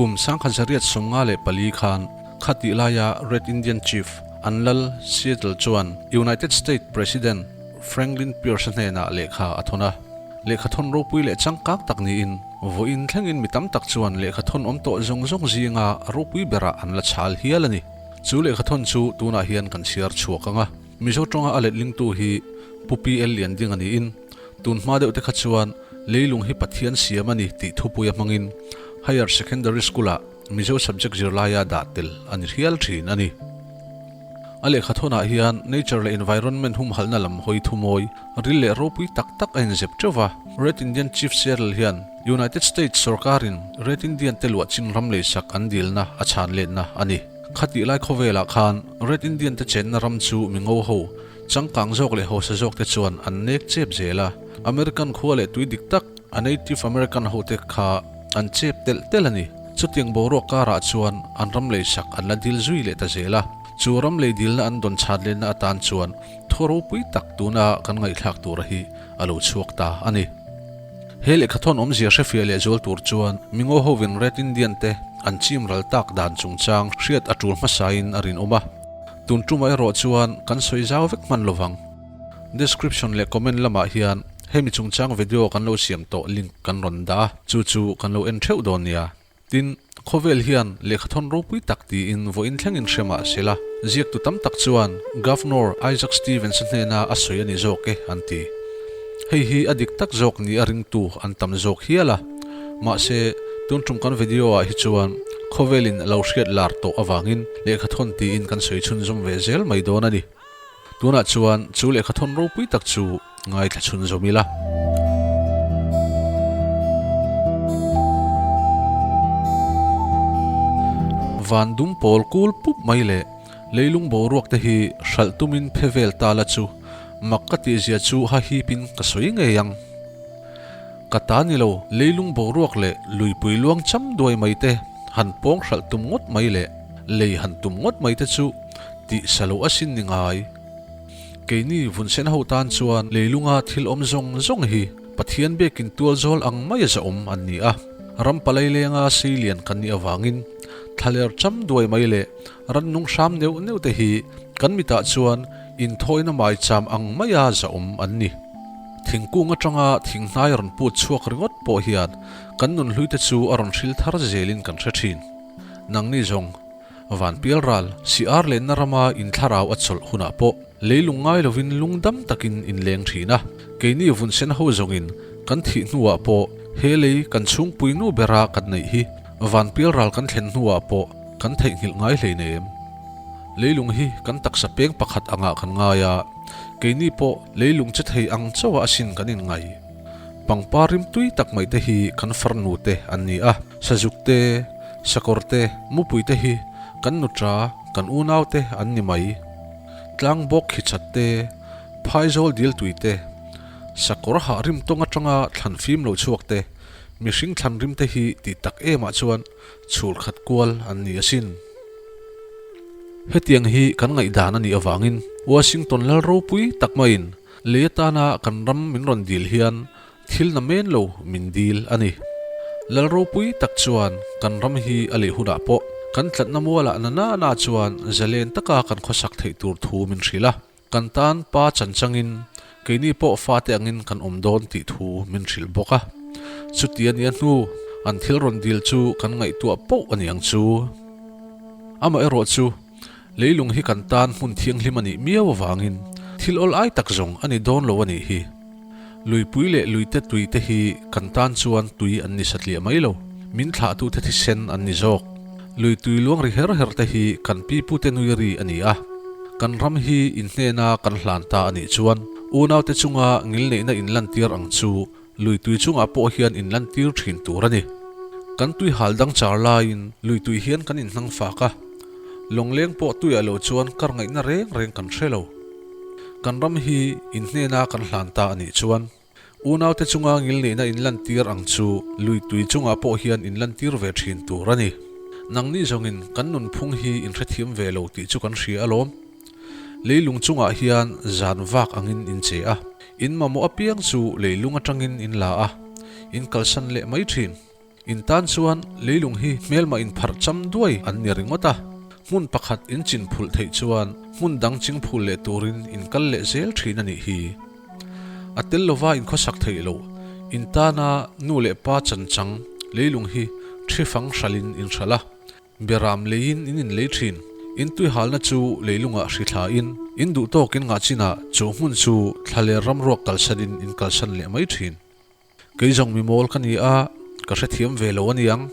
Kum 1854 khan khatih laia Red Indian Chief an lal Seattle chuan United States President Franklin Pierce-a hnenah lehkha a thawn a. Lehkha thawn ropui leh changkang tak niin vawiin thlengin mi tam tak chuan lehkha thawn awm tawh zawng zawng zinga ropui berah an la chhal hial a ni. Chu lehkha thawn chu tunah hian kan chhiar chhuak ang a. Mizo tawnga a letlingtu hi Pu PL Liandinga niin tun hma deuh te kha chuan leilung hi Pathian siam a ni tih thupui a hmangin Higher Secondary School-ah Mizo subject zirlaia dah tel a ni hial thin a ni. A lehkha thawnah hian nature leh environment humhalhna lam hawi thumawi ril leh ropui tak tak a inzep teuh va. Red Indian Chief Seattle hian United States sorkarin Red Indian te luah chin ram leisak an dilna a chhan letna a ni. Khatih lai khawvelah khan Red Indian te chenna ram chu mi ngo ho, changkang zawk leh hausa zawk te chuan an nek chep zel a. American khua leh tui dik tak a Native American ho te kha an chep telh telh a ni. Chutiang boruak karah chuan an ram leisak an la dil zui leh ta zel a. Chu ram lei dilna an dawn chhat lenna atan chuan thu ropui tak tuna kan ngaihthlak tura hi a lo chhuak ta a ni. He lehkhathawn awmzia hrefiah leh zual tur chuan Mingo hovin Red Indian te an chim ral tak dan chungchang hriat a tul hmasain a rinawm a. Tun tumah erawh chuan kan sawi zau vek hman lovang. Description leh comment lamah hian hemi chungchang video kan lo siam tawh link kan rawn dah a, chu chu kan lo en theuh dawn nia. Tin, khawvel hian lehkhathawn ropui tak tiin vawiin thlengin hre mah se la, ziaktu tam tak chuan Governor Isaac Stevens-a hnena a sawi a ni zawk e an ti. Hei hi a dik tak zawk ni a ringtu an tam zawk hial a. Mahse, tun tum kan video-ah hi chuan khawvelin a lo hriat lar tawh avangin lehkhathawn tiin kan sawi chhunzawm ve zel mai dawn a ni. Tunah chuan chu lehkhathawn ropui tak chu ngaithla chhunzawm ila. Van dum pawl kul pup mai leh leilung boruak te hi hralh tumin phe vel ta la chu mak ka tihzia chu ha hipin ka sawi ngei ang. Ka ta ni lo, leilung boruak leh luipui luang cham duai mai te han pawng hralh tum ngawt mai leh lei han tum ngawt mai te chu tih sa lo asin ni ngai. Keini vunsen ho tan chuan leilunga thil awm zawng zawng hi Pathian biakin tual zawl ang mai a zahawm an ni a. Ram palai lenga sei lian kan nih avangin thlaler cham duai mai leh rannung hram neuh neuh te hi kan mitah chuan inthawina maicham ang maia zahawm an ni. Thingkung atanga thinghnai rawn put chhuak ringawt pawh hian kan nunhlui te chu a rawn hril thar zelin kan hre thin. Nangni zawng Vanpial ral, si ar lenna rama inthlarau a chawlh hunah pawh leilung ngai lovin lung dam takin in leng thin a. Keini vunsen ho zawngin kan thih hnuah pawh he lei kan chhungpui nu bera kan neih hi Vanpial ral kan thlen hnuah pawh kan theihnghilh ngai hleinem. Leilung hi kan taksa peng pakhat angah kan ngai a, keini pawh leilung che thei ang chauha asin kan inngai. Pangpar rimtui tak mai te hi kan farnu te an ni a, sazuk te, Sakawr te, mupui te hi kan nutra, kan unau te an ni mai. Tlang bawk khi chat te, phaizawl dil tui te, sakawr hah rim tawng atanga thlan fim lo chhuak te, mihring thlan rim te hi tih tak emah chuan chhul khat kual an ni asin. Hetiang hi kan ngaihdan a nih avangin Washington lal ropui tak maiin lei atana kan ram min rawn dil hian Thil na men lo min dil a ni. Lal ropui tak chuan kan ram hi a leh hunah pawh kan tlatna mualah na na na chuan zalen taka kan khawsak theih tur thu min hrilh a. Kan tan pa chan changin keini pawh fate angin kan awm dawn tih thu min hrilh bawk a. Chuti a nia hnu an thil rawn dil chu kan ngaihtuah poh a ni ang chu. Amaherawh chu leilung hi kan tan hmun thianghlim a nih miau avangin thil awl ai tak zawng a ni dawn lo a nih hi. Luipui leh luite tui te hi kan tan chuan tui an ni satliah mai lo, min thlahtute thisen an ni zawk. Lui tui luang ri her her te hi kan pipute nui ri a ni a. Kan ram hi in hnena kan hlan ta a nih chuan unaute chunga ngilneihna in lantir ang chu lui tui chungah pawh hian in lantir thin tur a ni. Kan tui hal dang char laiin lui tui hian kan inhnang fak a, lawngleng pawh tuiah lo chuan kar ngaihna reng reng kan hre lo. Kan ram hi in hnena kan hlan ta a nih chuan unaute chunga ngilneihna in lantir ang chu lui tui chungah pawh hian in lantir ve thin tur a ni. Nangni zawngin kan nunphung hi in hrethiam ve lo tih chu kan hria alawm. Leilung chungah hian zan vak angin in che a, in mamawh apiang chu leilung atangin in la a, in kalsan leh mai thin. In tan chuan leilung hi hmelmah inpharh cham duai an ni ringawt a. Hmun pakhat in chin phulh theih chuan hmun dang ching phul leh turin in kal leh zel thin a nih hi. A tel lova in khawsak theih loh, in tana nu leh pa chanchang leilung hi thi fang hralhin in hralh a, beram leiin in inlei thin. In tuihalna chu leilungah hri thlain in duh tawkin ngah chinah chu hmun chu thlaler ramruak kalsanin in kalsan leh mai thin. Kei zawng mi mawl ka ni a, ka hrethiam ve lo a niang.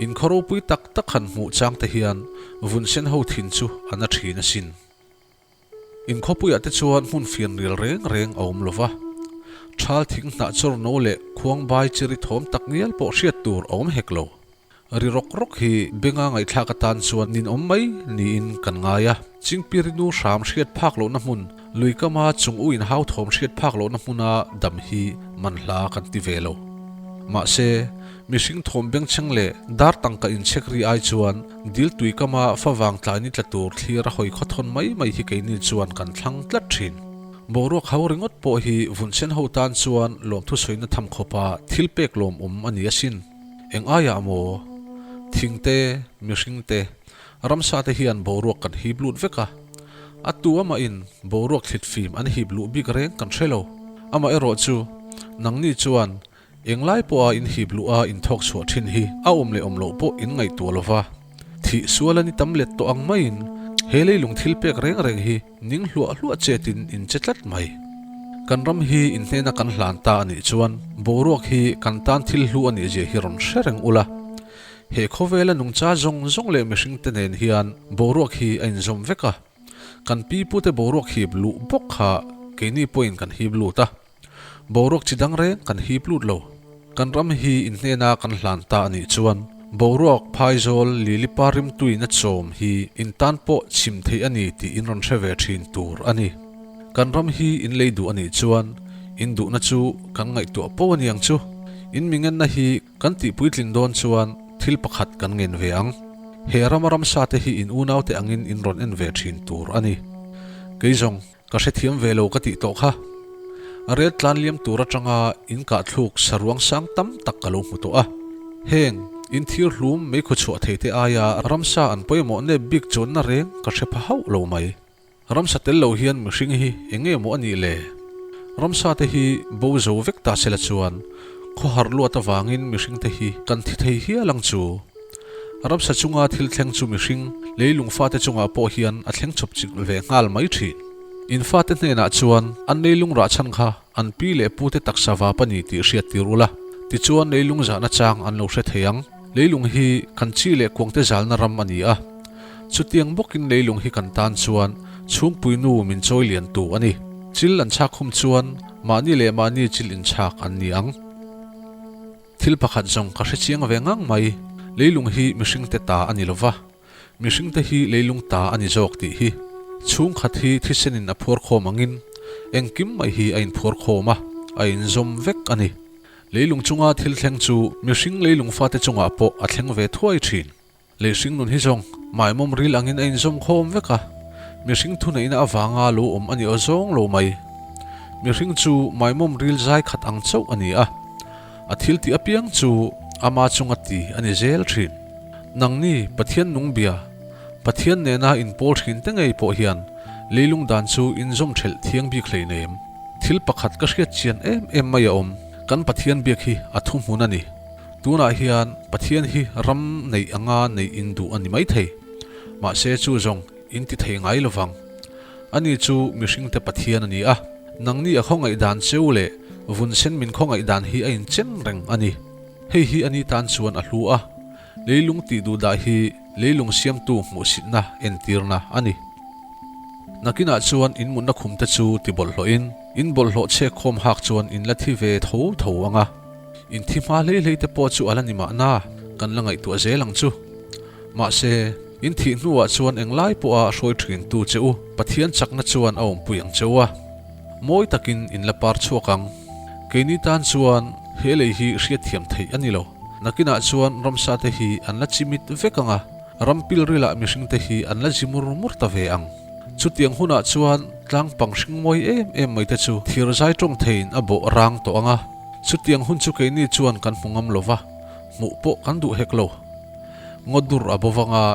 In khaw ropui tak tak han hmuh chang te hian vun sen ho thin chu a na thin asin. In khawpuiah te chuan hmun fianrial reng reng a awm lo va. Thal thing hnah chawr no leh khuangbai chiri thawm tak ngial pawh hriat tur a awm hek lo. Ri rawk rawk hi benga ngaihthlak atan chuan ninawm mai niin kan ngai a. Chingpirinu hram hriat phak lohna hmun, luikama chung u inhau thawm hriat phak lohna hmuna dam hi manhla kan ti ve lo. Mahse, mihring thawm bengchheng leh dar tangka inchhek ri ai chuan dil tuikama favang tlaini tla tur thlir a hawi khawthawn mai mai hi keini chuan kan thlang tlat thin. Boruak ho ringawt pawh hi vunsen ho tan chuan lawmthu sawina tham khawpa thil pek lawmawm a ni asin. Eng aiah maw? Thing te, mihring te, ramsa te hian boruak kan hip lut vek a. A tu amahin boruak thlit fim an hip luh bik reng kan hre lo. Amaherawh chu, nangni chuan englai pawha in hip luh a inthawk chhuah thin hi a awm leh awm loh pawh in ngaihtuah lo va. Thih sual a ni tam let tawh ang maiin he leilung thil pek reng reng hi Ning hluah hluah chetin in che tlat mai. Kan ram hi in hnena kan hlan ta a nih chuan boruak hi kan tan thil hlu a nih zia hi rawn hre reng ula. He khawvela nungcha zawng zawng leh mihring te nen hian boruak hi a inzawm vek a. Kan pi pute boruak hip luh bawk kha keini pawhin kan hip lut a. Boruak chi dang reng kan hip lut lo. Kan ram hi in hnena kan hlan ta a nih chuan boruak phaizawl lilipa rimtuina chawm hi in tan pawh chhim theih a ni tih in rawn hre ve thin tur a ni. Kan ram hi in lei duh a nih chuan in duhna chu kan ngaihtuah poh a niang chu. In mingenna hi kan tih puitlin dawn chuan thil pakhat kan ngen ve ang. He rama ramsa te hi in unaute angin in rawn en ve thin tur a ni. Kei zawng. Ka hrethiam ve lo ka tih tawh kha. A rel tlan liam tur atanga in kah thluk saruang sang tam tak ka lo hmu tawh a. Heng, in thir hlum mei khaw chhuah thei te aia ramsa an pawimawh nep bik chuanna reng ka hre pha hauh lo mai. Ramsa tel lo hian mihring hi eng nge maw a nih le? Ramsa te hi bo zo vek ta sela chuan khawhar luat avangin mihring te hi kan thi thei hial ang chu. Ramsa chunga thil thleng chu mihring, leilung fate chungah pawh hian a thleng chawp chik ve nghal mai thin. In fate hnenah chuan an leilung rah chhan kha an pi leh pute taksa vap a ni tih hriat tir ula, tichuan leilung zahna chang an lo hre thei ang. Leilung hi kan chi leh kuangte zalna ram a ni a, chutiang bawkin leilung hi kan tan chuan chhungpui nu min chawi liantu a ni. Chil an chhak khum chuan mahni leh mahni chil inchhak an ni ang. Thil pakhat zawng ka hre chiang ve ngang mai, leilung hi mihringte ta a ni lo va, mihringte hi leilung ta a ni zawk tih hi. Chhungkhat hi thisenin a phuar khawm angin engkim mai hi a inphuar khawm a, a inzawm vek a ni. Leilung chunga thil thleng chu mihring leilung fate chungah pawh a thleng ve thuai thin. Lehhring nun hi zawng maimawm ril angin a inzawm khawm vek a, mihring thuneihna avanga lo awm a ni aw zawng lo mai. Mihring chu maimawm ril zai khat ang chauh a ni a, a thil tih apiang chu ama chunga ti a ni zel thin. Nangni Pathian nung bia, Pathian nena inpawl thin te ngei pawh hian leilung dan chu inzawm thelh thiang bik hleinem. Thil pakhat ka hriat chian em em mai a awm, kan Pathian biak hi a thuhmun a ni. Tunah hian Pathian hi ram neih anga neih in duh a ni maithei. Mahse chu zawng in ti thei ngai lovang. Ani chu mihringte Pathian a ni a, nangni a khawngaih dan cheu leh vun sen min khawngaih dan hi a inchen reng a ni. Hei hi ani tan chuan a hlu a, leilung tih duh dah hi leilung siamtu hmuhsitna entirna a ni. Nakinah chuan in mutna khumte chu ti bawlhhlawhin, in bawlhhlawh chhek khawm hak chuan in la thi ve tho tho ang a. Inthi hma hlei hlei te pawh chu a la ni mahna, kan la ngaihtuah zel ang chu. Mahse, in thih hnuah chuan englai pawha hruai thin tu che u Pathian chakna chuan a awmpui ang che u a. Mawi takin in la par chhuak ang. Keini tan chuan he lei hi hriatthiam theih a ni lo. Nakinah chuan ramsa te hi an la chimit vek ang a, ram pilrilah mihring te hi an la zi mur mur ta ve ang. Chutiang hunah chuan tlang pang hring mawi em em mai te chu thir zai tawng theiin a bawh rang tawh ang a. Chutiang hun chu keini chuan kan hmu ngam lo va, Hmuh pawh kan duh hek lo. Ngaw dur a bo vang a,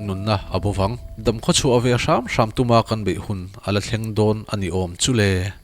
nunna a bo vang. Damkhaw chhuah ve hram hram tuma kan beih hun a la thleng dawn a ni awm chu le.